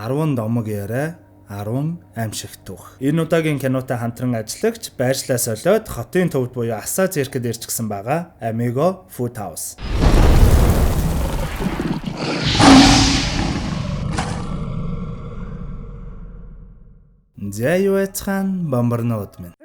10 домог яриа, 10 аимшигт түүх. Энэ удаагийн кинотой хамтран ажиллагч байршлаа солиод хотын төвд буюу Асаа циркэд ирчихсэн байгаа Amigo Food House. За юу яцхан бомборнууд минь.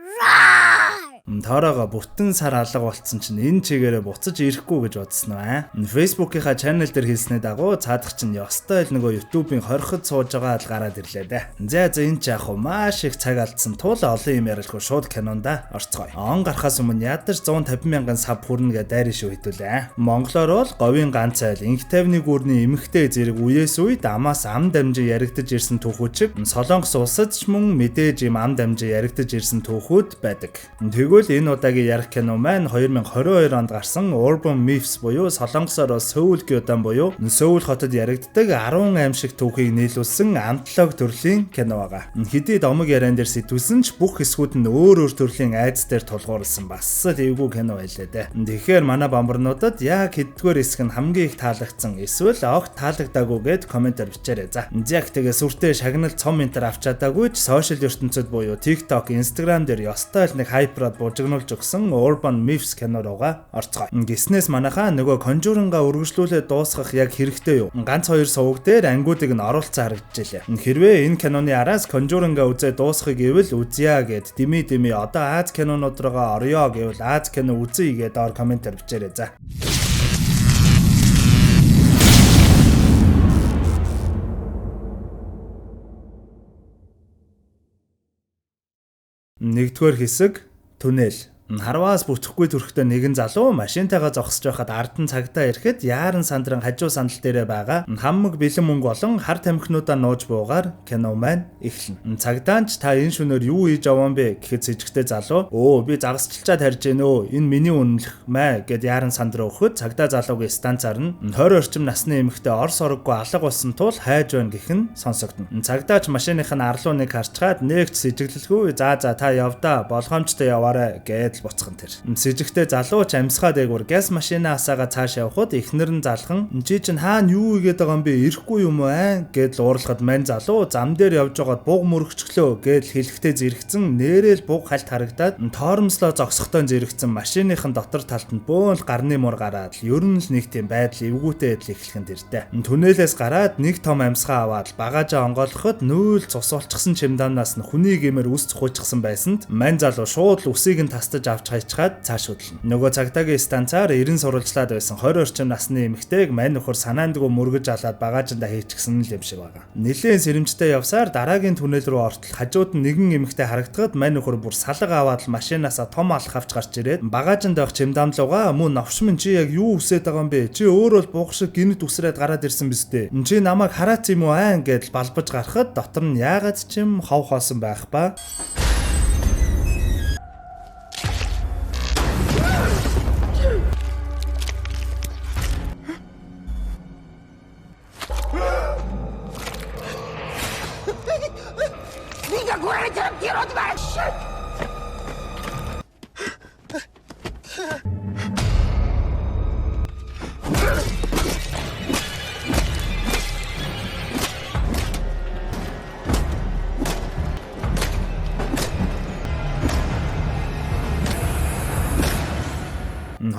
Тооройгоо бүтэн сар алга болцсон чинь энэ чигээрээ буцаж ирэхгүй гэж бодсон уу аа? Facebook-ийнхаа channel дээр хэлсний дагуу цаадах чинь ёстой л нөгөө YouTube-ийн хориход сууж байгаа л гараад ирлээ дээ. За за энэ ч яах вэ? Маш их цаг алдсан тул олон юм ярилгүй шууд кинонда орцгоё. Он гарахаас өмнө ядаж 150 мянган сав хүрнэ гэ дайрын шүү хэдүүлээ. Монголоор бол говийн ганц айл инх тайвны гүрний эмэгтэй зэрэг үеэс үед амаас ам дамжин яригдаж ирсэн түүхүүчиг Солонгос улсад ч мөн мэдээж им ам дамжин яригдаж ирсэн түүхүүд байдаг. Тэгвэл энэ удаагийн ярих кино маань 2022 онд гарсан Urban Myths буюу Солонгосоор бол Сөүл Гюдан буюу Сөүл хотод яригддаг 10 аимшиг түүхийг нийлүүлсэн антологи төрлийн кино байгаа. Хэдий домог яриан дээр сэтгүүлсэн ч бүх хэсгүүд нь өөр өөр төрлийн айдас дээр тулгуурласан бас л эвгүй кино байлаа дээ. Тэгэхээр манай бомборнуудад яг хэддүгээр хэсэг нь хамгийн их таалагдсан эсвэл огт таалагдаагүй гэд комментээр бичээрэй. За. Яг тэгээ сүртэй шагнал цом энтер авч чадаагүй ч сошиал ертөнцид буюу TikTok, Instagram дээр ёстой л нэг хайпраад бужигнуулж өгсөн Urban Myths кино руугаа орцгоё. Гиснээс манайхаа нөгөө Conjuring-а үргэлжлүүлээд дуусгах яг хэрэгтэй юу? Ганц хоёр суваг дээр ангиудыг нь оруулцсан харагдчихлээ. Хэрвээ энэ киноны араас Conjuring-а үзээ дуусгахыг гэвэл үзье гэд дими дими одоо Аз кинонууд руугаа орё гэвэл Аз кино үзье гэд доор комментээр бичээрэй. За. Нэгдүгээр хэсэг түнэл. Харваас бүтэхгүй төрхтэй нэгэн залуу машинтайгаа зогсож байхад ард нь цагдаа ирэхэд яаран сандран хажуу сандал дээрээ байгаа хамаг бэлэн мөнгө болон хар тамхинуудаа нууж буугаар кино маань эхэлнэ. Цагдаа ч та энэ шөнөөр юу хийж аван бэ гэхэд сэжигтэй залуу өө би загасчлчаад харж гэнэ өө энэ миний үнэлэх маа гэд яаран сандраа өгөхөд цагдаа залуугийн станцаар нь 20 орчим насны эмэгтэй орс ороггүй алга болсон тул хайж байна гэх нь сонсогдоно. Цагдаа ч машиных нь арлуу нэг харчгаад нэгч сэжиглэлгүй за за та явдаа болгоомжтой яваарай гэд буцхан тэр. Сэжигтэй залуу ч амьсгаа дээгүүр газ машина асаага цааш явхад эхнэр нь залхан чи чинь хаана юу хийгээд байгаа юм бэ ирэхгүй юм уу аа гэдэл уурлахад мань залуу зам дээр явж байгаад буг мөрөгчлөө гэдэл хэлэхдээ зэрэгцэн нэрэл буг хальт харагдаад тоормслоо зогсохтой зэрэгцэн машиныхын дотор талд нь бөөн л гарны мөр гараад л ер нь л нэг тийм байдал эвгүүтэй адил эхлэх нь тэртэй. Түнэлээс гараад нэг том амьсгаа аваад багаажаа онгойлгоход нүүл цус болчихсон чимдамнаас нь хүний гэмээр үс цухуйчсан байсанд мань залуу шууд л үсийг нь тастаж авч хайчгаад цааш хөдлөнө. Нөгөө цагдаагийн станцаар 90 сурвалжлаад байсан 20 орчим насны эмэгтэйг мань нөхөр санаандгүй мөргөж алаад багаажиндаа хийчихсэн л юм шиг байгаа. Нилээн сэрэмжтэй явсаар дараагийн түнэл рүү ортол хажууд нь нэгэн эмэгтэй харагдахад мань нөхөр бүр салга аваад л машинаасаа том алх авч гарч ирээд багаажинд байх чимдамлуугаа мөн новшмын чи яг юу үсээд байгаа юм бэ? Чи өөр бол буг шиг гинэт үсрээд гараад ирсэн биз дээ. Чи намайг хараац юм уу аа гэдэл балбаж гарахад дотор нь яагаад ч юм хов хоосон байх ба. 네가 고양이처럼 뒤로 오지 마! 씨!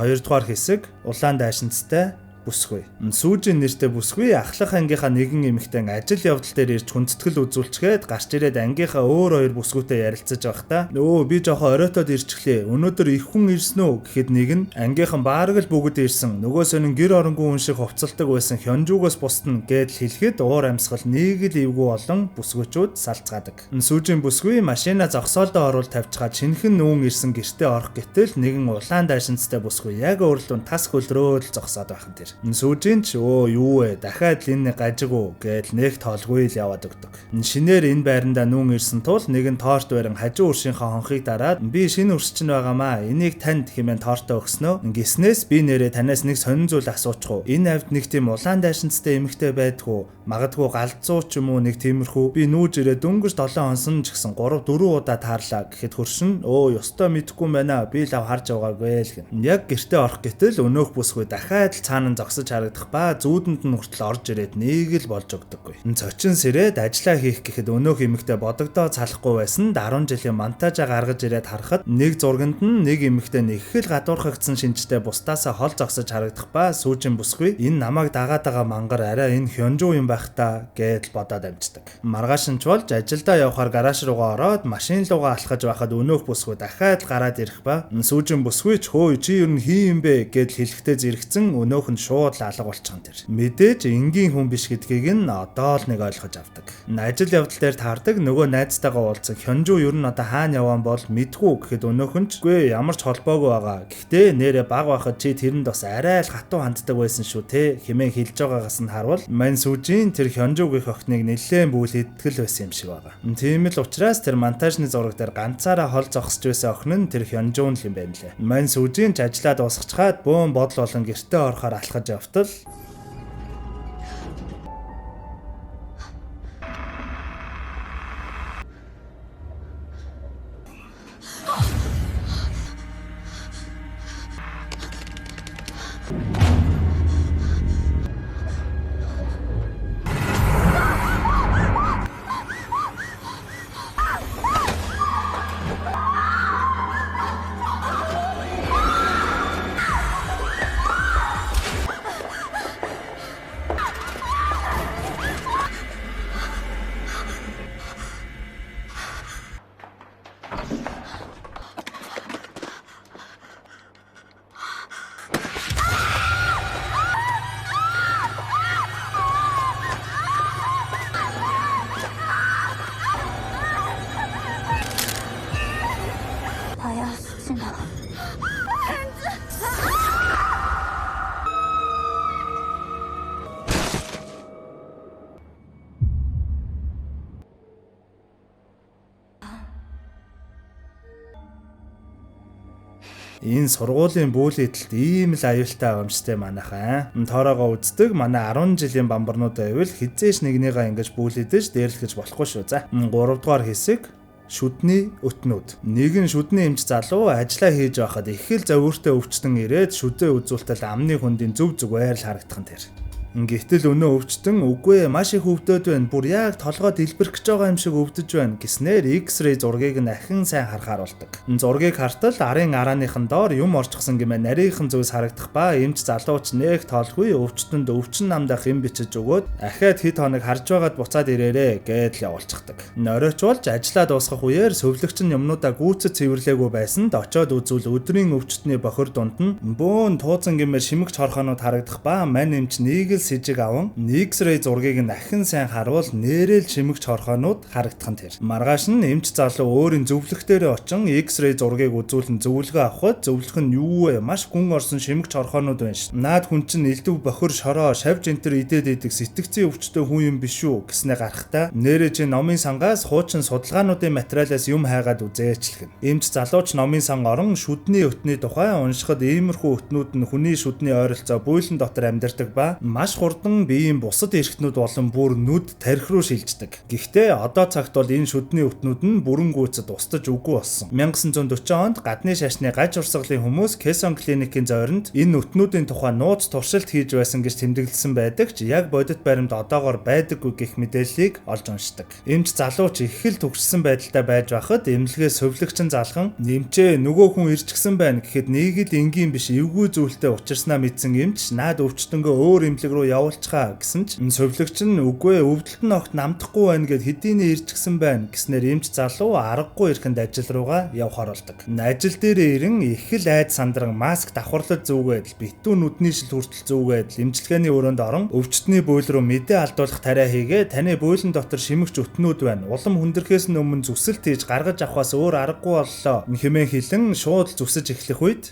Хоёрдугаар хэсэг улаан дайшинцтай бүсгүй. Сүүжин нэртэй бүсгүй ахлах ангийнхаа нэгэн эмэгтэй ажил явдал дээр ирж хүндэтгэл үзүүлчгээд гарч ирээд ангийнхаа өөр хоёр бүсгүйтэй ярилцаж байхдаа өө би жоохон оройтоод ирчихлээ. Өнөөдөр их хүн ирсэн үү гэхэд нэг нь ангийнхан баараг л бүгд ирсэн. Нөгөө сонин гэр оронгүй хүн шиг хувцалдаг байсан Хёнжүүгээс бусдна гэдэл хэлэхэд уур амьсгал нэг л эвгүй болон бүсгүүчүүд салцгаадаг. Сүүжин бүсгүй машина зогсоолдоо оруул тавьчихаад шинэхэн нүүн ирсэн гэртээ орох гэтэл нэгэн улаан дайшинцтай бүсгүй яг өөрлөн тас хөлрөөл зогсоод байх нь тэр. Сүүжин ч өө юу вэ дахиад л энэ гажиг уу гэдэл нэг тоолгүй л яваад өгдөг. Шинээр энэ байрандаа нүүн ирсэн тул нэгэн торт барин хажуу уршийнхаа хонхыг дараад би шинэ урш чинь байгаамаа энийг танд хэмээн тортоо өгснөө. Гиснээс би нэрээ танаас нэг сонин зүйл асуучих уу. Энэ авд нэг тийм улаан дайшинцтай эмэгтэй байдгүй. Магадгүй галзуу ч юм уу нэг тиймэрхүү. Би нүүж ирээ дөнгөж 7 хонсон ч гэсэн 3 4 удаа таарлаа гэхэд хөршин өө ёстой мэдэхгүй юм байна. Би л ав харж байгаагүй л гэн. Яг гэртээ орох гэтэл өнөөх бүсгүй дахиад л цаана зогсож харагдах ба зүүдэнд нь хүртэл орж ирээд нэг л болж өгдөггүй. Цочин сэрээд ажиллаа хийх гэхэд өнөөх эмэгтэй бодогдоо салахгүй байсан 10 жилийн монтажаа гаргаж ирээд харахад нэг зурганд нь нэг эмэгтэй нэг хэл гадуурхагдсан шинжтэй бусдаасаа хол зогсож харагдах ба сүүжин бүсгүй энэ намайг дагаад байгаа мангар арай энэ Хёнжуу юм байх та гэдэл бодоод амждаг. Маргааш нь ч болж ажилдаа явхаар гараж руугаа ороод машин руугаа алхаж байхад өнөөх бүсгүй дахиад гараад ирэх ба сүүжин бүсгүй ч хөөе чи ер нь хин юм бэ гэдэл хэлэхдээ зэрэгцэн өнөөх нь шууд л алга болчихсон тэр. Мэдээж энгийн хүн биш гэдгийг нь одоо л нэг ойлгож авдаг. Ажил явдал дээр таардаг нөгөө найзтайгаа уулзсан Хёнжуу ер нь одоо хаана яваан бол мэдгүй гэхэд өнөөх нь ч үгүй ямар ч холбоогүй байгаа. Гэхдээ нэрээ баг байхад чи тэрэнд бас арай л хатуу ханддаг байсан шүү те хэмээн хэлж байгаагаас нь харвал мань сүүжин тэр Хёнжуугийн охиныг нэлээд бүл идтгэл байсан юм шиг байгаа. Тийм л учраас тэр монтажны зураг дээр ганцаараа хол зогсож байсан охин нь тэр Хёнжуу л юм байна лээ. Мань сүүжин ч ажиллаа дуусгачхаад бөөн бодол болон гэртээ орохоор алхаж явтал 나야, 수진아. Энэ сургуулийн бүүлийдэлд ийм л аюултай байгаа юм штэ манайхаа. Тоорогоо үздэг манай 10 жилийн бамбарнууд байвал хизээш нэгнийгаа ингэж бүүлийдэж дээрлэх гэж болохгүй шүү. За 3 дугаар хэсэг шүдний өтнүүд. Нэгэн шүдний эмч залуу ажиллаа хийж байхад их л зовиртой өвчтөн ирээд шүдээ үзүүлтэл амны хөндийн зөв зүгээр л харагдах нь тэр. Гэтэл өнөө өвчтөн үгүй маш их өвдөд байна. Бүр яг толгой дэлбэрэх гэж байгаа юм шиг өвдөж байна гэснээр X-ray зургийг нь ахин сайн харахаар болдог. Зургийг хартал арын арааныхан доор юм орчихсон гэмээ нарийнхан зүйлс харагдах ба эмч залууч нэх тоолгүй өвчтөнд өвчин намдах юм бичиж өгөөд ахиад хэд хоног харж байгаад буцаад ирээрээ гэдэл явуулчихдаг. Норойч болж ажиллаа дуусгах үеэр сөвлөгч нь юмнуудаа гүйцэд цэвэрлээгүй байсанд очоод үзвэл өдрийн өвчтний бохир дунд нь бөөн тууцан гэмээр шимэгч хорхоонууд харагдах ба мань эмч нэг л сэжиг аван X-ray зургийг нь ахин сайн харуул нэрэл шимэгч хорхоонууд харагдах нь тэр. Маргааш нь эмч залуу өөрийн зөвлөх дээрээ очин X-ray зургийг үзүүлэн зөвлөгөө авахд зөвлөх нь юу вэ? Маш гүн орсон шимэгч хорхоонууд байна ш. Наад хүн чинь элдв бохир шороо шавж энтер идээд идэг сэтгцийн өвчтөй хүн юм биш үү гэснээ гарахтаа нэрээ чи номын сангаас хуучин судалгаануудын материалаас юм хайгаад үзээчлэгнэ. Эмч залууч номын сан орон шүдний өтний тухай уншихад иймэрхүү өтнүүд нь хүний шүдний ойролцоо буйлан дотор амьдардаг ба маш хурдан биеийн бусад эрхтнүүд болон бүр нүд тархи руу шилждэг. Гэхдээ одоо цагт бол энэ шүдний өтнүүд нь бүрэн гүйцэд устж үгүй болсон. 1940 онд гадны шашны гаж урсгалын хүмүүс Кэсон клиникийн зойронд энэ өтнүүдийн тухай нууц туршилт хийж байсан гэж тэмдэглэсэн байдаг ч яг бодит баримт одоогор байдаггүй гэх мэдээллийг олж уншдаг. Эмч залууч их л төгссөн байдалтай байж байхад эмнэлгээ сувилагчин залхан нэмчээ нөгөө хүн ирчихсэн байна гэхэд нэг л энгийн биш эвгүй зүйлтэй учирснаа мэдсэн эмч наад өвчтөнгөө өөр эмнэлэг рүү явуулчихаа гэсэн ч сувилагч нь үгүй өвдөлт нь огт намдахгүй байна гэд хэдийнэ ирчихсэн байна гэснээр эмч залуу аргагүй ирэхэнд ажил руугаа явхаар болдог. Ажил дээрээ ирэн их л айд сандран маск давхарлаж зүүгээд битүү нүдний шил хүртэл зүүгээд эмчилгээний өрөөнд орон өвчтний буйл руу мэдээ алдуулах тариа хийгээ таны буйлан дотор шимэгч өтнүүд байна. Улам хүндрэхээс нь өмнө зүсэлт хийж гаргаж авахаас өөр аргагүй боллоо хэмээн хэлэн шууд зүсэж эхлэх үед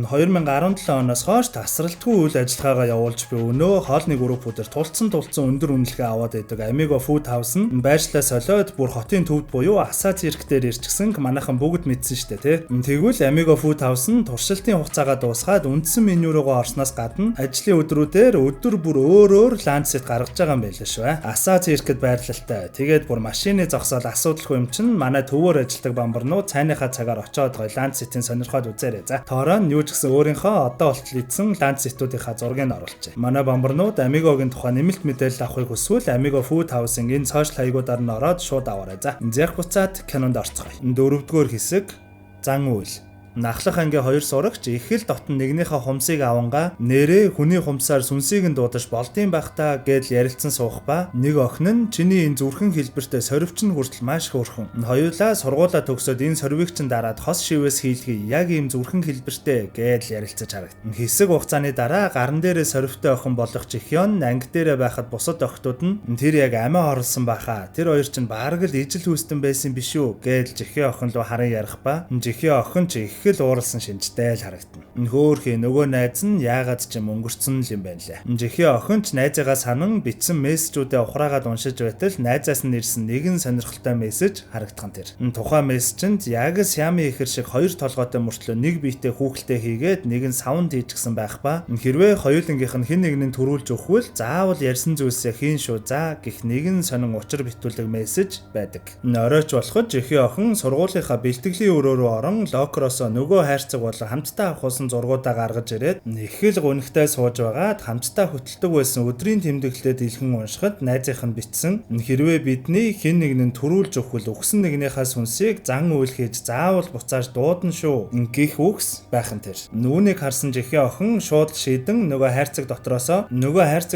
2017 оноос хойш тасралтгүй үйл ажиллагаагаа явуулж буй өнөө хоолны группүүдээр тулцсан өндөр үнэлгээ аваад байдаг Amigo Food House нь байршлаа солиод бүр хотын төвд буюу Асаа цирк дээр ирчихсэн манайхан бүгд мэдсэн штэ тий. Тэгвэл Amigo Food House нь туршилтын хугацаагаа дуусгаад үндсэн меню руугаа орсноос гадна ажлын өдрүүдээр өдөр бүр өөр lunch set гаргаж байгаа юм байлаа шүү. Асаа циркэд байрлалтай. Тэгээд бүр машины зогсоол асуудалгүй юм чинь манай төвөөр ажилладаг бамбарнууд цайныхаа цагаар очиод гоё lunch set-ийн сонирхоод үзээрэй. За тоороо нь юу ч гэсэн өөрийнхөө одоо болтол идсэн lunch set-үүдийнхаа зургийг оруулчихъя. Манай бамбарнууд Amigo-гийн тухай нэмэлт мэдээлэл авахыг хүсвэл Amigo Food House-ын энэ social хаягуудаар нь ороод шууд аваарай. За зях буцаад кинонд орцгоё. Дөрөвдүгээр хэсэг зан үйл. Нахлах ангийн хоёр сурагч их л дотн нэгнийхээ хумсыг авангаа нэрээ хүний хумсаар сүнсийг нь дуудаж болдсон байх та гэдэл ярилцсан суух ба нэг охин нь чиний энэ зүрхэн хэлбэртэй сорвч нь хүртэл маш хөөрхөн. Хоёулаа сургуулаа төгсөөд энэ сорвийг чинь дараад хос шивээс хийлгэе яг ийм зүрхэн хэлбэртэй гэдэл ярилцаж харагдана. Хэсэг хугацааны дараа гаран дээрээ сорвтой охин болох Жихён анги дээрээ байхад бусад охтууд нь тэр яг амиа орлсон баха. Тэр хоёр чинь бараг л ижил хүүстэн байсан биш үү гэдэл Жихё охин руу харан ярих ба Жихё охин ч их л ууралсан шинжтэй л харагдана. Хөөхий нөгөө найз нь яагаад ч юм өнгөрцөн л юм байна лээ. Жихё охин ч найзыгаа санан бичсэн мессежүүдээ ухраагаад уншиж байтал найзаас нь ирсэн нэгэн сонирхолтой мессеж харагдах нь тэр. Тухайн мессежинд яг л Сями ихэр шиг хоёр толгойтой мөртлөө нэг биетэй хүүхэлтэй хийгээд нэг нь савнд хийчихсэн байх ба хэрвээ хоёулангийнх нь хэн нэгний төрүүлж өгвөл заавал ярьсан зүйлсээ хийн шүү за гэх нэгэн сонин учир битүүлэг мессеж байдаг. Оройч болоход Жихё охин сургуулийнхаа бэлтгэлийн өрөө рүү орон локеросоо нөгөө хайрцаг болон хамтдаа авахулсан зургуудаа гаргаж ирээд их л гунигтай сууж байгаад хамтдаа хөтэлдэг байсан өдрийн тэмдэглэлээ дэлгэн уншихад найзынх нь бичсэн хэрвээ бидний хэн нэгэн нь төрүүлж өгвөл өгсөн нэгнийхээ сүнсийг зан үйл хийж заавал буцааж дуудана шүү гих үгс байх нь тэр. Нүунийг харсан Жихё охин шууд шийдэн нөгөө хайрцаг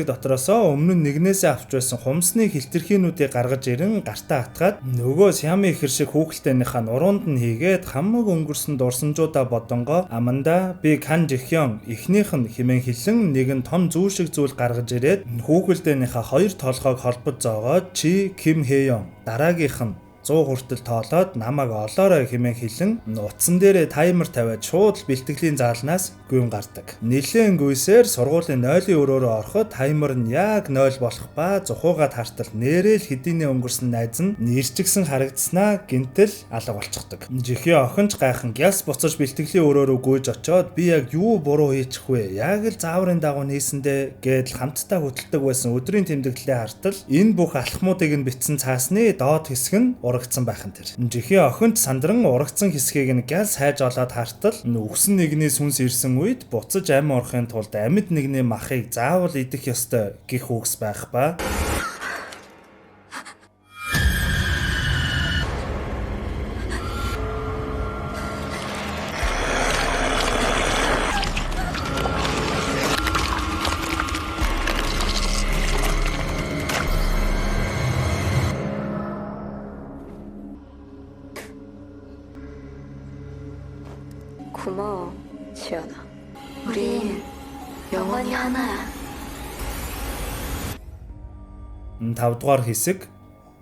дотроосоо өмнө нь нэгнээсээ авч байсан хумсны хилтерхийнүүдийг гаргаж ирэн гартаа атгаад нөгөө Сями ихэр шиг хүүхэлтэйнийхаа нуруунд нь хийгээд хамаг өнгөрсөн дурсамжуудаа бодонгоо аманда би Кан Жихён эхнийх нь хэмээн хэлэн нэгэн том зүү шиг зүйл гаргаж ирээд хүүхэлдэйнийхаа хоёр толгойг холбож зоогоод чи Ким Хэён дараагийнх нь 100 хүртэл тоолоод намайг олоорой хэмээн хэлэн утсан дээрээ таймер тавиад шууд л бэлтгэлийн заалнаас гүйн гардаг. Нилээн гүйсээр сургуулийн 0-ийн өрөөрөө ороход таймер нь яг 0 болох ба зухуугаад хартал нэрээ л хэдийнэ өнгөрсөн найз нь нэрчгсэн харагдсанаа гинтэл алга болчихдог. Жихё охин ч гайхан гялс буцаж бэлтгэлийн өрөөрөө гүйж очоод би яг юу буруу хийчих вэ? Яг л зааврын дагуу нийсэндээ гэдэл хамтдаа хөтэлдэг байсан өдрийн тэмдэглэлээ хартал энэ бүх алхмуудыг нь бичсэн цаасны доод хэсэг нь урагцсан байх нь тэр. Жихё охин ч сандран урагцсан хэсгийг нь гялс хайж олоод хартал үхсэн нэгний сүнс ирсэн үед буцаж амь орохын тулд амьд нэгний махыг заавал идэх ёстой гэх үгс байх ба 고마워, 지연아. 우린 영원히 하나야. 5 дугаар хэсэг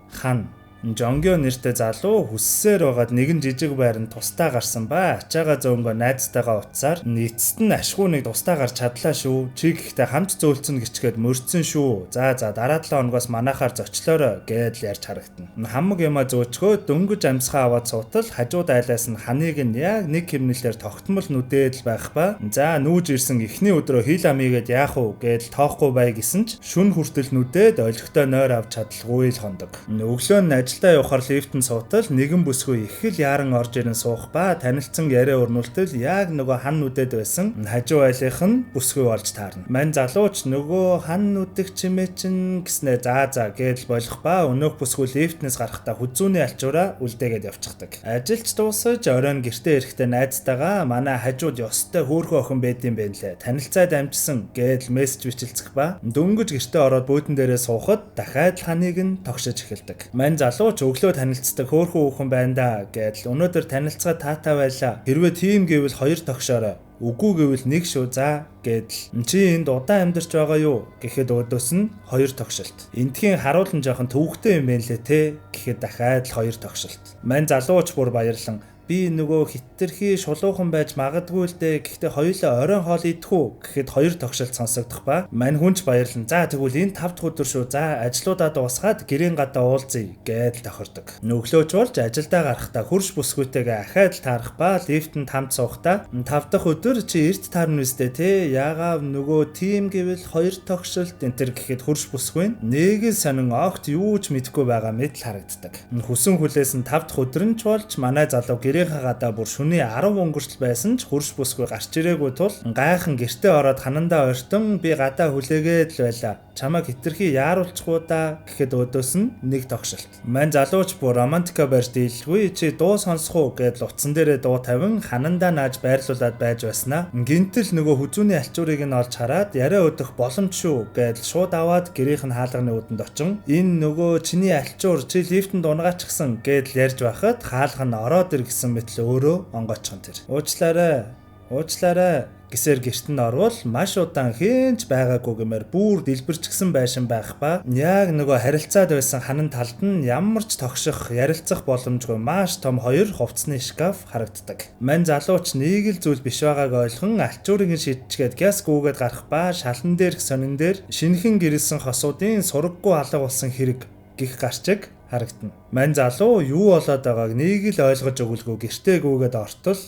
хан. Жонгё нэртэй залуу хүссээр байгаад нэгэн жижиг байранд тусдаа гарсан ба ачаага зөөнгөө найзтайгаа утсаар эцэст нь ашгүй нэг тусдаа гарч чадлаа шүү. Чи гэхдээ хамт зөөлцөн гिचгээд мөрдсөн шүү. За дараа 7 хоногоос манахаар зочлоорой гэдэл ярьж харагдана. Хамаг юма зөөчгөө дөнгөж амьсгаа аваад суутал хажууд айлаас нь ханыг нь яг нэг хэмнэлээр тогтмол нүдээд л байх ба за нүүж ирсэн эхний өдрөө хил амигээд яах вэ гэдэл тоохгүй бай гэсэн ч шүн хүртэл нүдээд олигтой нойр авч чадалгүй л хондог. Өглөө нь ажилдаа явахаар лифтэнд суутал нэгэн бүсгүй их л яаран орж ирэн суух ба танилцсан яриа өрнүүлтэл яг нөгөө хан нүдэд байсан хажуу айлынх нь бүсгүй болж таарна. Мань залууч нөгөө хан нүдэх чимээ чин гэснээ за гэдэл болох ба өнөөх бүсгүй лифтнээс гарахдаа хүзүүний алчуураа үлдээгээд явчихдаг. Ажилч дуусаж оройн гэртээ ирэхдээ найзтайгаа манай хажууд ёстой хөөрхөн охин байдсан байх лээ. Танилцаад амжсан гэдэл мессеж бичилцэх ба дөнгөж гэртээ ороод буудан дээрээ суухад дахиад л ханыг нь тогшиж эхэлдэг. Мань залуу өглөө танилцдаг хөөрхөн хүүхэн байна да гэдэл өнөөдөр танилцгаа таатай байлаа. Хэрвээ тийм гэвэл хоёр тогшоорой. Үгүй гэвэл нэг шүү за гэдэл. Чи энд удаан амьдарч байгаа юу гэхэд өөдөөс нь хоёр тогшилт. Эндхийн харуулн жоохон төвөгтэй юм байна лээ те гэхэд дахиад л хоёр тогшилт. Мань залууч бүр баярлан Би нөгөө хитрхи шулуухан байж магадгүй л дээ. Гэхдээ хоёулаа оройн хоол идэх үү гэхэд хоёр тогшилт сонсогдох ба. Мань хүн ч баярлан. За тэгвэл энэ 5 дахь өдөр шүү. За ажлуудаа дуусгаад гэрийн гадаа уулзъя гэдэл тохирдог. Нүглөөч болж ажилдаа гарахдаа хөрш бүсгүйтэйгээ ахаад л таарах ба лифтэнд хамт суухдаа 5 дахь өдөр чи эрт таарна үстэй те. Яагаад нөгөө тим гэвэл хоёр тогшилт энэ төр гэхэд хөрш бүсгүй нэг л сонин огт юу ч мэдэхгүй байгаа мэт л харагддаг. Хүсэн хүлээс нь 5 дахь өдөр нь ч болж манай залуу гэрийнхээ гадаа бүр шөнийн 10 өнгөртөл байсан ч хөрш бүсгүй гарч ирээгүй тул гайхан гэртээ ороод ханандаа ойртон би гадаа хүлээгээд л байлаа. Чамайг хитрхи яаруулчихгүй да гэхэд өөдөөс нь нэг тогшилт. Мань залууч бүр романтика барьж дийлгүй чи дуу сонсох уу гэдэл утсан дээрээ дуу тавин ханандаа нааж байрлуулад байж байснаа. Гинтэл нөгөө хүзүүний альчуурыг нь олж хараад яриа өдөх боломж шүү гэдэл шууд аваад гэрийнх нь хаалганы үүдэнд очин энэ нөгөө чиний альчуур чи лифтэнд унгаачихсан гэдэл ярьж байхад хаалга нь ороод ир гэсэн мэтэл өөрөө онгойчхон тэр. Уучлаарай. Уучлаарай гэсээр гэрт нь орвол маш удаан хэн ч байгаагүй гэмээр бүр дэлбэрчгсэн байшин байх ба яг нөгөө харилцаад байсан ханан талд нь ямар ч тогших ярилцах боломжгүй маш том хоёр хувцсны шкаф харагддаг. Мань залууч нэг л зүйл биш байгааг ойлгон альчуурыг нь шидчгээд гяс гүгээд гарах ба шалан дээрх сонин дээр шинэхэн гэрэлсэн хосуудын сураггүй алга болсон хэрэг гих гарчиг харагдана. Мань залуу юу болоод байгааг нэг л ойлгож өгөлгүй гэртээ гүгээд ортол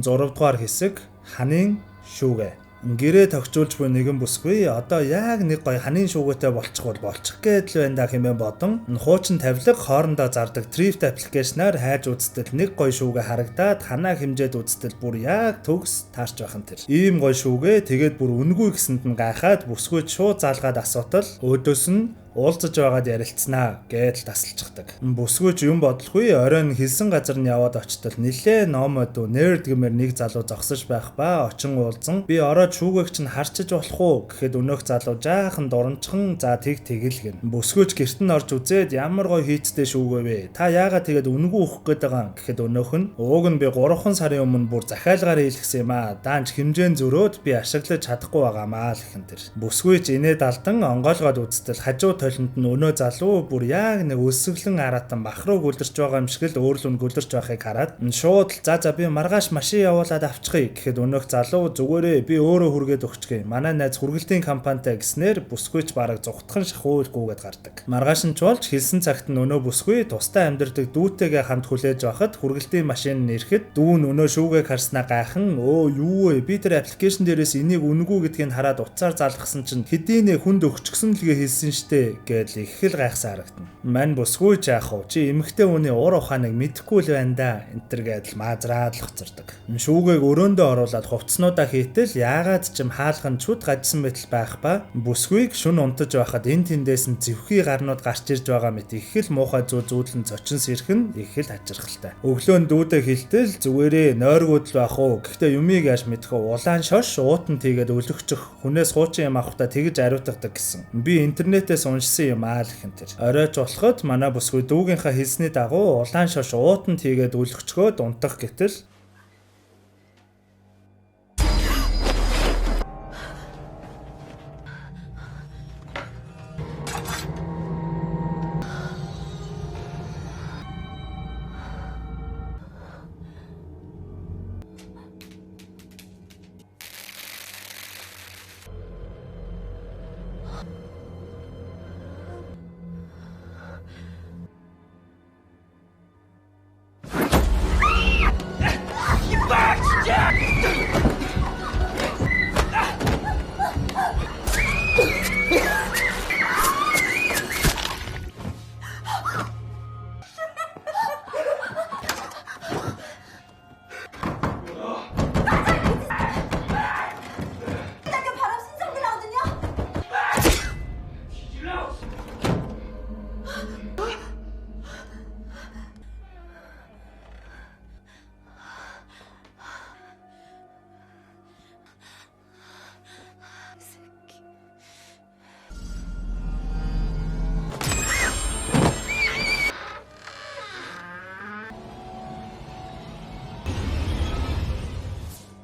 6 дугаар хэсэг ханын шүүгээ. Гэрээ тогтжуулж буй нэгэн бүсгүй одоо яг нэг гоё ханын шүүгээтэй болчих бол болчих гээд л байна да хэмээн бодон хуучин тавилга хоорондоо зардаг Thrift аппликейшнаар хайж үзтэл нэг гоё шүүгээ харагдаад ханаа хэмжээд үзтэл бүр яг төгс таарч байх нь тэр. Ийм гоё шүүгээ тэгээд бүр үнэгүй гэсэнд нь гайхаад бүсгүйд шууд заалгаад асуутал өөдөөс нь уулзаж байгаад ярилцсанаа гэдэл тасалчихдаг. Бүсгүйч юм бодлохгүй оройн хэлсэн газар нь яваад очтол нилээ номод уу нэрд гэмээр нэг залуу зогсож байх ба очин уулзан би ороод шүүгээг чинь харчиж болох уу гэхэд өнөөх залуу жаахан дуранчхан за тэг тэгэл гэн. Бүсгүйч гэрт нь орж үзээд ямар гоё хийцтэй шүүгээ вэ? Та яагаад тэгээд үнэгүй өгөх гээд байгаа юм гэхэд өнөөх нь ууг нь би 3 сарын өмнө бүр захиалгаар хийлгсэн юм аа. Даанч хэмжээн зөрөөд би ашиглаж чадахгүй байгаамаа л гэх тэр. Бүсгүйч инээд алдан онгойлгоод үзтэл хажуу толинд нь өнөө залуу бүр яг нэг өсөглөн араатан мах руу гүлэрч байгаа юм шиг л өөрлөн гүлэрч байхыг хараад шууд за за би маргааш машин явуулаад авчихъя гэхэд өнөөх залуу зүгээрээ би өөрөө хүргээд өгчихье. Манай найз хүргэлтийн компанитай гэснээр бүсгүйч бараг зугтхан шахуулгүйгээд гардаг. Маргааш нь ч болж хэлсэн цагт нь өнөө бүсгүй тустай амьдардаг дүүтэйгээ хамт хүлээж байхад хүргэлтийн машин нь ирэхэд дүү нь өнөө шүүгээг харснаа гайхан өө юу вэ би тэр аппликейшн дээрээс энийг үнэгүй гэдгийг хараад утсаар залгасан чинь хэдийнэ хүнд өгчихсөн л гээ хэлсэн штэ гэдэл их л гайхсан харагдана. Мань бүсгүй ч яах вэ? Чи эмэгтэй хүний ур ухааныг мэдэхгүй л байна да. Энэ төр гэдэл маазраад л хоцордог. Шүүгээг өрөөндөө оруулаад хувцснуудаа хийтэл яагаад ч юм хаалган чүд гажсан мэтэл байх ба бүсгүйг шүн унтаж байхад энэ тэндээс нь зэвхий гарнууд гарч ирж байгаа мэт их л муухай зүү зүүдлэн зочин сэрх нь их л хачирхалтай. Өглөө нь дүүдээ хилтэл зүгээрээ нойргууд л байх уу. Гэхдээ юмыг яаж мэдэх вэ? Улаан шош уутан тийгээд өлөгчих хүнээс хуучин юм авахдаа тэгж ариутгадаг гэсэн. Би интернетээс уншсан юм аа л гэх тэр. Оройч болоход манай бүсгүй дүүгийнхаа хэлсний дагуу улаан шош уутан тийгээд өлөгчгөөд унтах гэтэл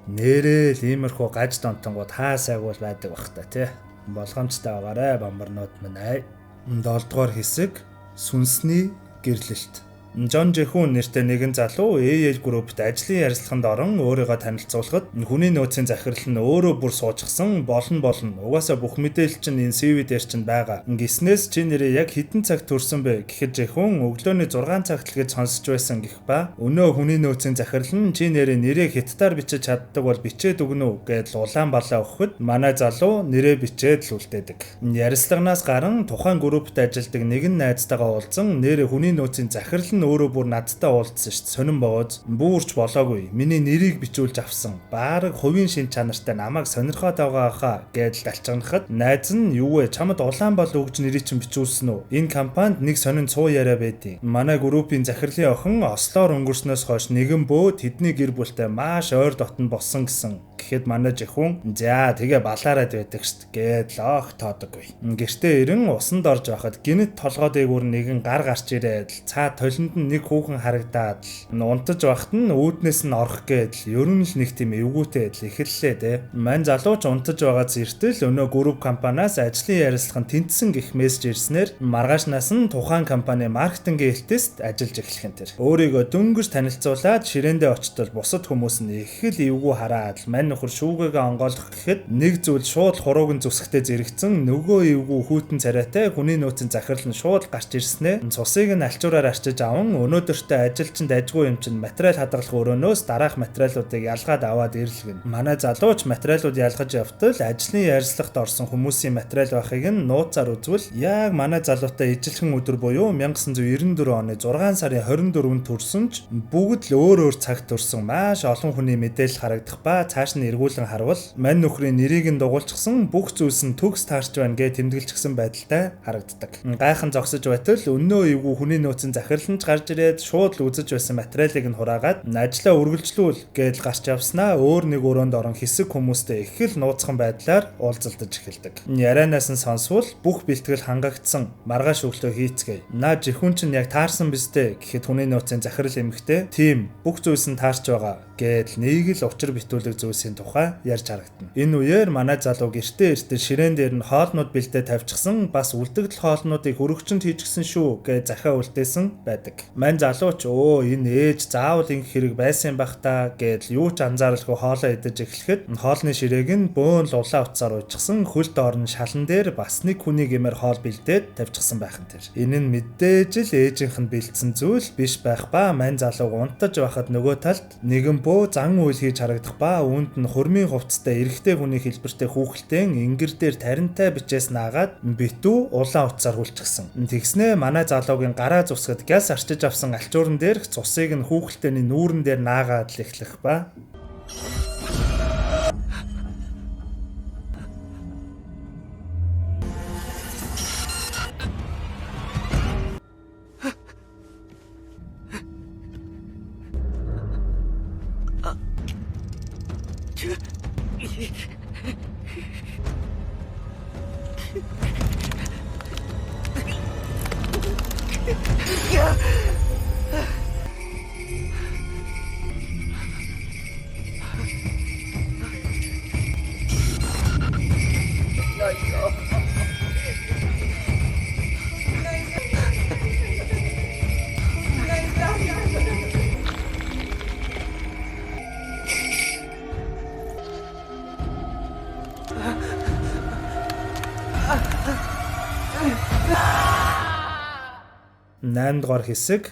Нэрээ л иймэрхүү гаж донтонгууд хаа сайгуул байдаг бах та тий. Болгоомжтой байгаарэ бамбарнууд минь ай. 7 дугаар хэсэг сүнсний гэрлэлт. Жон Жихүн нэртэй нэгэн залуу AL Group-т ажлын ярилцлаганд орон өөрийгөө танилцуулахад хүний нөөцийн захирал нь өөрөө бүр суужгсан болно. Угаасаа бүх мэдээлэл чинь энэ CV дээр чинь байгаа. Гиснээс чи нэрээ яг хэдэн цаг төрсөн бэ гэхэд Жихүн өглөөний 6 цагт л гэж сонсож байсан гэх ба. Өнөө хүний нөөцийн захирал нь чи нэрээ нэрээ хятадаар бичиж чаддаг бол бичээд өгнө үү гэдэл улаан балаа өгөхөд манай залуу нэрээ бичээд л үлдээдэг. Ярилцлаганаас гарan тухайн группт ажилладаг нэгэн найзтайгаа уулзан нэрээ хүний нөөцийн захирал нь өөрөө бүр надтай уулзсан шүү дээ. Сонин богоз бүрч болоогүй. Миний нэрийг бичүүлж авсан. Бараг хувийн шин чанартай намайг сонирхоод байгаа хаа гэдэл далчгнахад найз нь юу вэ? Чамд улаан бал өгж нэрийг чинь бичүүлсэн үү? Энэ компанид нэг сонин цуу яриа байдیں۔ Манай группийн захирлын охин Ослоор өнгөрснөөс хойш нэгэн бөө тэдний гэр бүлтэй маш ойр дотн болсон гэсэн. Гэхэд манай Жихүн за тэгээ балаарад байдаг шүү дээ гэдэл оох тоодоггүй. Гэртээ ирэн усанд орж байхад гинэт толгой дээгүүр нэгэн гар гарч ирээд цаа толинд нь нэг хүүхэн харагдаад л унтаж байхад нь үүднээс нь орох гээд л ер нь л нэг тийм эвгүүтэй л эхэллээ дээ. Мань залууч унтаж байгаа зэртэл өнөө групп компаниас ажлын ярилцлага нь тэнцсэн гэх мессеж ирснээр маргаашнаас нь тухайн компани маркетингийн элтэст ажиллаж эхлэх юм тэр. Өөрийгөө дөнгөж танилцуулаад ширээндээ очтол бусад хүмүүс нь их л эвгүй хараад л мань нөхөр шүүгээгээ онгойлгох гэхэд нэг зүйл шууд хурууг нь зүсгтээ зэрэгцэн нөгөө эвгүй хүйтэн царайтай хүний нөөцийн захирал нь шууд гарч ирснээ цусыг нь альчуураар арчиж аван өнөөдөртөө ажилчинд ажгүй юм чинь материал хадгалах өрөөнөөс дараах материалуудыг ялгаад аваад ирлгэн. Манай залууч материалууд ялгаж явтал ажлын ярилцлагт орсон хүмүүсийн материал байхыг нь нууцаар үзвэл яг манай залуутай ижилхэн өдөр буюу 1994 оны 6 сарын 24-нд төрсөн ч бүгд л өөр өөр цагт төрсөн маш олон хүний мэдээлэл харагдах ба цааш нь эргүүлэн харвал мань нөхрийн нэрийг нь дугуйлчихсан бүх зүйлс нь төгс таарч байна гэж тэмдэглэчихсэн байдалтай харагддаг. Гайхан зогсож байтал өнөө эвгүй хүний нөөцийн захирал нь ч гарч ирээд шууд л үзэж байсан материалыг нь хураагаад ажлаа үргэлжлүүл гэдэл гарч явснаа өөр нэг өрөөнд орон хэсэг хүмүүстэй их л нууцхан байдлаар уулзалтаж эхэлдэг. Ярианаас нь сонсвол бүх бэлтгэл хангагдсан маргааш өглөө хийцгээе. Наа Жихүн чинь яг таарсан биз дээ гэхэд хүний нөөцийн захирал эмэгтэй тийм бүх зүйлс нь таарч байгаа гэдэл нэг л учир битүүлэг зүйлсийн тухай ярьж харагдана. Энэ үеэр манай залуу гэртээ эртээ ширээн дээр нь хоолнууд бэлдээ тавьчихсан бас үлдэгдэл хоолнуудыг хөрөгчөнд хийчихсэн шүү гэж захиа үлдээсэн байдаг. Мань залууч өө энэ ээж заавал ингэх хэрэг байсан байх та гэдэл юу ч анзааралгүй хоолоо идэж эхлэхэд хоолны ширээг нь бөөн л улаан утсаар уйчихсан хөл доор нь шалан дээр бас нэг хүний гэмээр хоол бэлдээд тавьчихсан байх нь тэр. Энэ нь мэдээж л ээжийнх нь бэлдсэн зүйл биш байх ба мань залууг унтаж байхад нөгөө талд нэгэн бөө зан үйл хийж харагдах ба үүнд нь хурмын хувцастай эрэгтэй хүний хэлбэртэй хүүхэлтэн ингэр дээр таринтай бичээс наагаад битүү улаан утсаар хүлчихсэн. Тэгснээ манай залуугийн гараа зусгад гяс арчиж авсан альчууран дээрх цусыг нь хүүхэлтэний нүүрэн дээр наагаад л эхлэх ба. Наймдугаар дугаар хэсэг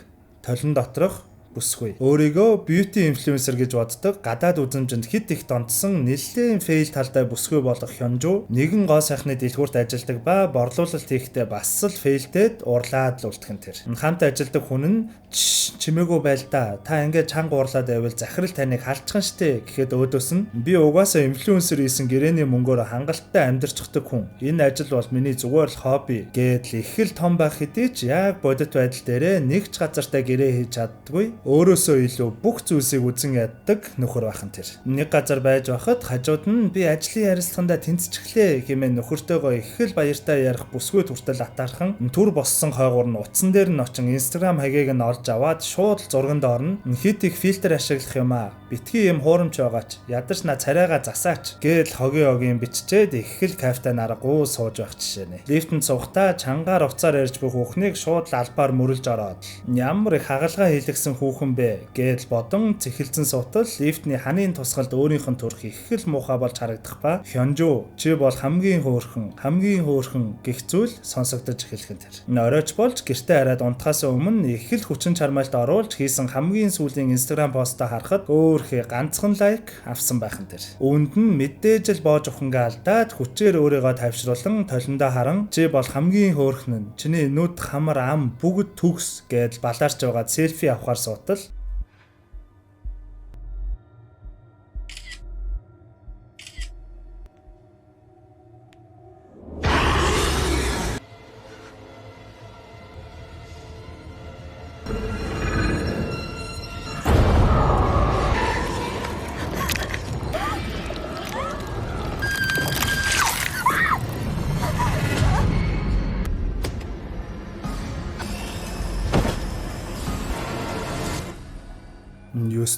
толон доторх бүсгүй. Өөрийгөө beauty influencer гэж боддог гадаад үзэмжинд хит их донтсон нэлээд фейл талдаа бүсгүй болох Хёнжу нэгэн гоо сайхны дэлгүүрт ажилладаг ба борлуулалт хийхдээ бас л фейлдээд урлаад л үлдэх нь тэр. Хамт ажилладаг хүн нь чимээгүй байл да. Та ингээд чанга уурлаад байвал захирал таныг халдчихна штэ гэхэд өөдөөс нь би угаасаа инфлюенсер хийсэн гэрээний мөнгөөр хангалттай амьдарчдаг хүн. Энэ ажил бол миний зүгээр л хобби гэдэл их л том байх хэдий ч яг бодит байдал дээрээ нэг ч газартай гэрээ хийж чаддаггүй. Өөрөөсөө илүү бүх зүйлсийг үзэн яддаг нөхөр байх нь тэр. Нэг газар байж байхад хажууд нь би ажлын ярилцлагандаа тэнцчихлээ хэмээн нөхөртөөгөө их л баяртай ярих бүсгүй хүртэл атаархан түр боссон хойгуур нь утсан дээр нь очин Instagram хаягийг нь олж аваад шууд л зурганд орно. Хит их фильтр ашиглах юм аа. Битгий юм хуурамч байгаач. Ядаж на царайгаа засаач гээл хогийн огийн биччихэд их л кафетай наргуу сууж байх жишээ нэ. Лифтэнд суухдаа чангаар уцаар ярьж буй хүүхнийг шууд л албаар мөрлөж ороод ямар их хагалгаа хийлгсэн хүүхэн бэ гээл бодон цэхэлзэн суутал лифтний ханын тусгалд өөрийнх нь төрх их л муухай болж харагдах ба Хёнжүү чи бол хамгийн хөөрхөн хамгийн хөөрхөн гэх зүйл сонсогдож эхлэх нь тэр. Оройч болж гэртээ хараад унтахаас өмнө их л хүчин чармайлт оруулж хийсэн хамгийн сүүлийн Instagram постоо харахад өөрхий ганцхан лайк авсан байх нь тэр. Үүнд нь мэдээж л боож ухангаа алдаад хүчээр өөрийгөө тайвшруулан толиндоо харан чи бол хамгийн хөөрхөн нь чиний нүд хамар ам бүгд төгс гэдэл балаарч байгаад селфи авахар суутал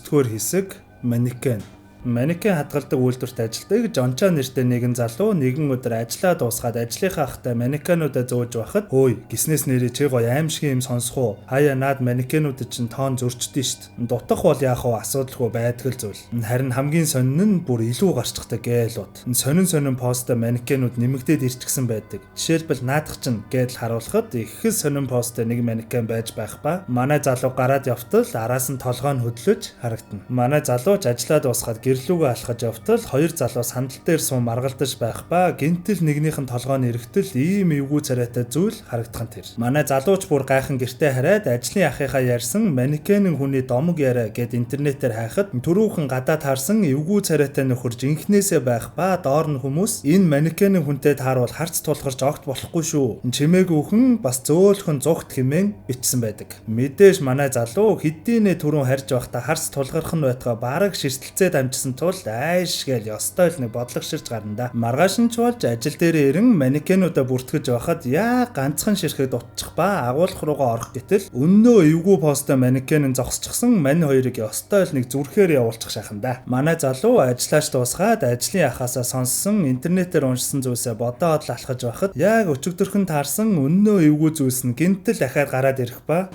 9-р хэсэг манекен. Манекен хадгалдаг үйлдвэрт ажилладаг Жонча нэртэй нэгэн залуу нэгэн өдөр ажлаа дуусгаад ажлынхаа ахтай манекенуудаа зөөж байхад хөөе гиснээс нэрээ чи гоё аимшиг юм сонсох уу? Хаяа наад манекенуудад чинь тоон зөрчдөө шít. Дутах бол яах вэ? Асуудалгүй байдаг л зүйл. Харин хамгийн сонин нь бүр илүү гарчдаг гээл бод. Сонин сонин посттой манекенууд нэмэгдээд ирчихсэн байдаг. Жишээлбэл наадах чинь гээл харуулхад их л сонин посттой нэг манекен байж байх ба. Манай залуу гараад явтал араас нь толгой нь хөдлөж харагдана. Манай залууч ажлаа дуусгаад гэрлүүгээ алхаж явтал хоёр залуу сандал дээр суун маргалдаж байх ба гинтэл нэгнийх нь толгой нь эрэхтэл ийм эвгүй царайтай зүйл харагдах нь тэр. Манай залууч бүр гайхан гэртээ хараад ажлын ахыхаа ярьсан манекенэн хүний домог яриа гэд интернетээр хайхад түрүүхэн гадаа таарсан эвгүй царайтай нөхөр жинхнээсээ байх ба доор нь хүмүүс энэ манекенэн хүнтэй тааруул харц тулгарч огт болохгүй шүү. Чимээгүйхэн бас зөөлхөн зугт хэмээн бичсэн байдаг. Мэдээж манай залуу хэдийнэ түрүүн харж байхдаа харц тулгарх нь байтугай бараг ширтэлцээд амжсан тул айш гээл ёстой л нэг бодлого ширж гарна да. Маргааш нь ч болж ажил дээрээ ирэн манекенуудаа бүртгэж байхад яа ганцхан ширхэг дутчих ба агуулх руугаа орох гэтэл өннөө эвгүй постой манекен нь зогсчихсан мань хоёрыг ёстой л нэг зүрхээр явуулчих шахан да. Манай залуу ажиллаач дуусгаад ажлын ахаасаа сонссон интернетээр уншсан зүйлсээ бодоод л алхаж байхад яг өчигдөрхөн таарсан өннөө эвгүй зүйлс нь гинтэл дахиад гараад ирэх ба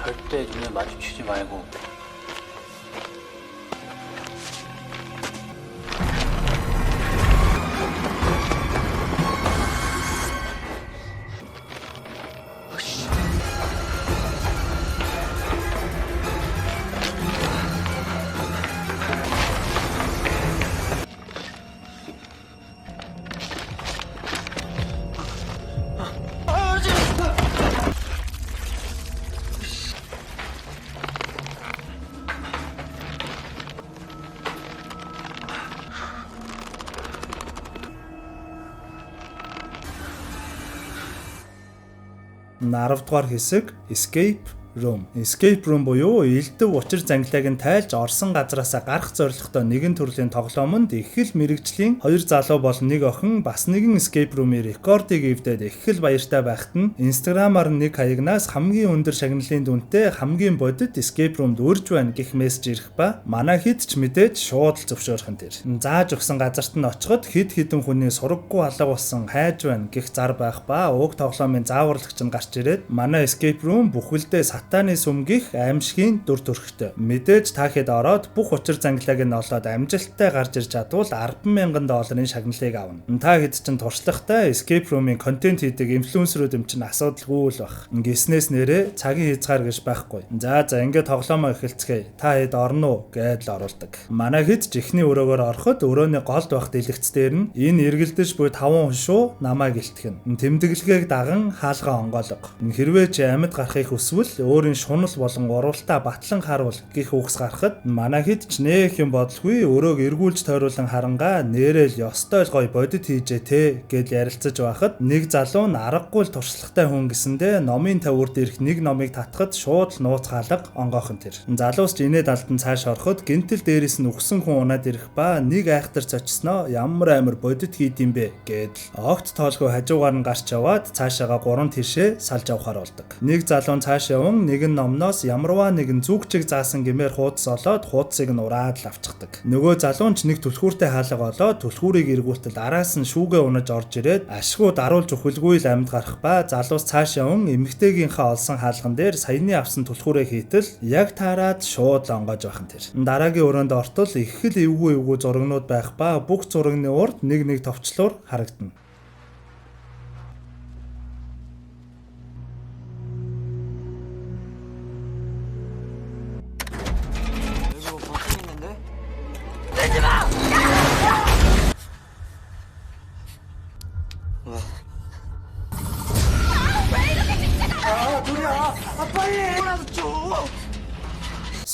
절대 눈에 마주치지 말고 Аравдугаар хэсэг Escape Room. Escape Room буюу элдв учир зангилааг нь тайлж орсон газраасаа гарах зорилготой нэгэн төрлийн тоглоомонд их л мэрэгжлийн хоёр залуу болон нэг охин бас нэгэн Escape Room-ийн рекордыг эвдээд их л баяртай байхад нь Instagram-аар нэг хаягнаас хамгийн өндөр шагналын дүнтэй хамгийн бодит Escape Room-д үрж байна гэх мессеж ирэх ба манай хэд ч мэдээж шууд л зөвшөөрөх нь тэр. Зааж өгсөн газарт нь очиход хэд хэдэн хүний сураггүй алга болсон хайж байна гэх зар байх ба уг тоглоомын зааварлагч нь гарч ирээд манай Escape Room бүхэлдээ сатаны сүмгих аимшигын дүр төрхтэй. Мэдээж та хэд ороод бүх учир зангилааг нь олоод амжилттай гарч ирж чадвал $10,000 шагналыг авна. Та хэд чинь туршлагатай Escape Room-ийн контент хийдэг инфлюенсерүүд юм чинь асуудалгүй л бах. Гиснээс нэрээ цагийн хязгаар гэж байхгүй. За ингээд тоглоомоо эхэлцгээе. Та хэд орно уу гэдэл оруулдаг. Манай хэд ч эхний өрөөгөр ороход өрөөний голд байх дэлгэц дээр нь энэ эргэлдэж буй 5 хошуу намайг илтгэн. Тэмдэглэгээг даган хаалгаа онгойлго. Хэрвээ чи амьд гарахыг хүсвэл өөрийн шунал болон урвалтаа батлан харуул гих үгс гарахад манай хэд ч нэх юм бодлогүй өрөөг эргүүлж тойруулан харангаа нэрэл ёстой л гоё бодит хийжээ те гэж ярилцаж байхад нэг залуу нь аргагүй л туршлагатай хүн гэсэндээ номын тавиурд ирэх нэг номыг татхад шууд л нууц хаалга онгойхон тэр. Залуус ч инээд алдан цааш ороход гинтэл дээрээс нь үхсэн хүн унаад ирэх ба нэг айхтар цочсноо ямар амар бодит хийд юм бэ гэдэл огт тоолгүй хажуугаар нь гарч яваад цаашаага 3 тишээ салж явахаар болдог. Нэг залуу нь цааш яван нэгэн номноос ямарваа нэгэн зүгчиг заасан гэмээр хуудас олоод хуудсыг нь ураад л авчихдаг. Нөгөө залуу нь ч нэг түлхүүртэй хаалга олоод түлхүүрийг эргүүлтэл араас нь шүүгээ унаж орж ирээд ашгүй даруулж өхөлгүй л амьд гарах ба залуус цааш яван эмэгтэйгийнхээ олсон хаалган дээр саяны авсан түлхүүрээ хийтэл яг таарад шууд л онгоож байх нь тэр. Дараагийн өрөөнд ортол их л эвгүй эвгүй зурагнууд байх ба бүх зурагны урд нэг нэг товчлуур харагдана. 여기 뭐 버튼 있는데?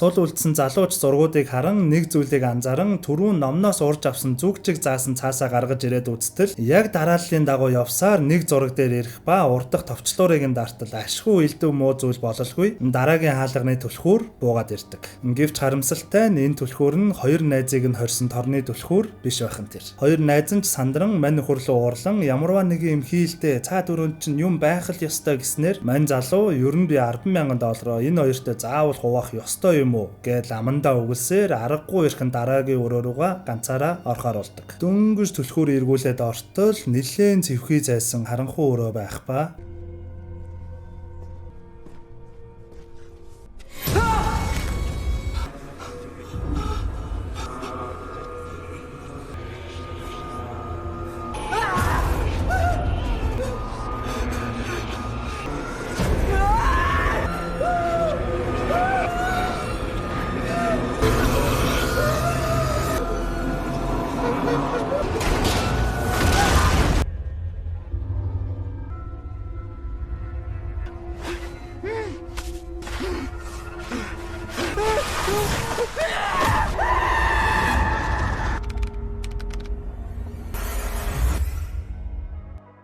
Сул үлдсэн залууч зургуудыг харан нэг зүйлийг анзааран түрүүн номноос урж авсан зүгчиг заасан цаасаа гаргаж ирээд үзтэл яг дарааллын дагуу явсаар нэг зураг дээр ирэх ба урдах товчлуурыг нь дартал ашгүй элдв муу зүйл бололгүй дараагийн хаалганы түлхүүр буугаад ирдэг. Гэвч харамсалтай нь энэ түлхүүр нь хоёр найзыг нь хорьсон торны түлхүүр биш байх нь тэр. Хоёр найз нь ч сандран мань нөхөр рүү уурлан ямарваа нэг юм хийлдэ цаад өрөөнд чинь юм байх л ёстой гэснээр мань залуу ер нь би 10,000 доллароо энэ хоёртой заавал хуваах ёстой юм уу гэдэл амандаа өгөлсөөр аргагүй ирхэн дараагийн өрөө рүүгээ ганцаараа орохоор болдог. Дөнгөж түлхүүр эргүүлээд ортол нэлээн цэвхий зайсан харанхуй өрөө байх ба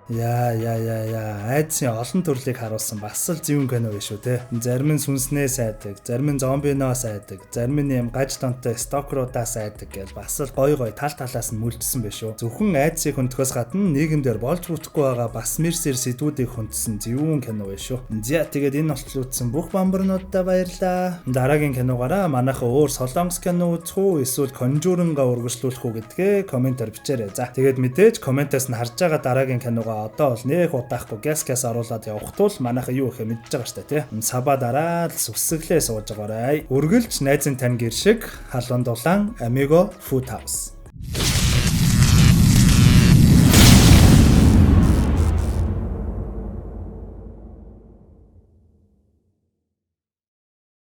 Яа яа яа яа айдсын олон төрлийг харуулсан бас л зөвүүн кино биш үү те. Зарим нь сүнснээс айдаг, зарим нь зомбиноос айдаг, зарим нь юм гаж донтой стокеруудаас айдаг гэж бас л гой гой тал талаас нь мүлжсэн биш үү. Зөвхөн айдсыг хүндхөөс гадна нийгэмдэр болж бүтэхгүй байгаа бас мэрсэр сэдвүүдийг хүндсэн зөвүүн кино биш үү. За тэгээд энэ болтол үзсэн бүх бамбарнуудаа баярлаа. Дараагийн киногоороо манайха өөр солонгос кино үзэх үү эсвэл Conjuring-а үргэлжлүүлэх үү гэдгээ комментээр бичээрэй. За тэгээд мэдээж комментээс нь харж байгаа дараагийн киногоо одоо бол нэх удаахгүй газ газ оруулаад явах тул манайха юу ихэ мэдж байгаа штэ тий. Саба дараа л сүсгэлээ сууж байгаарай. Үргэлж найзын тань гэр шиг халуун дулаан Amigo Food House.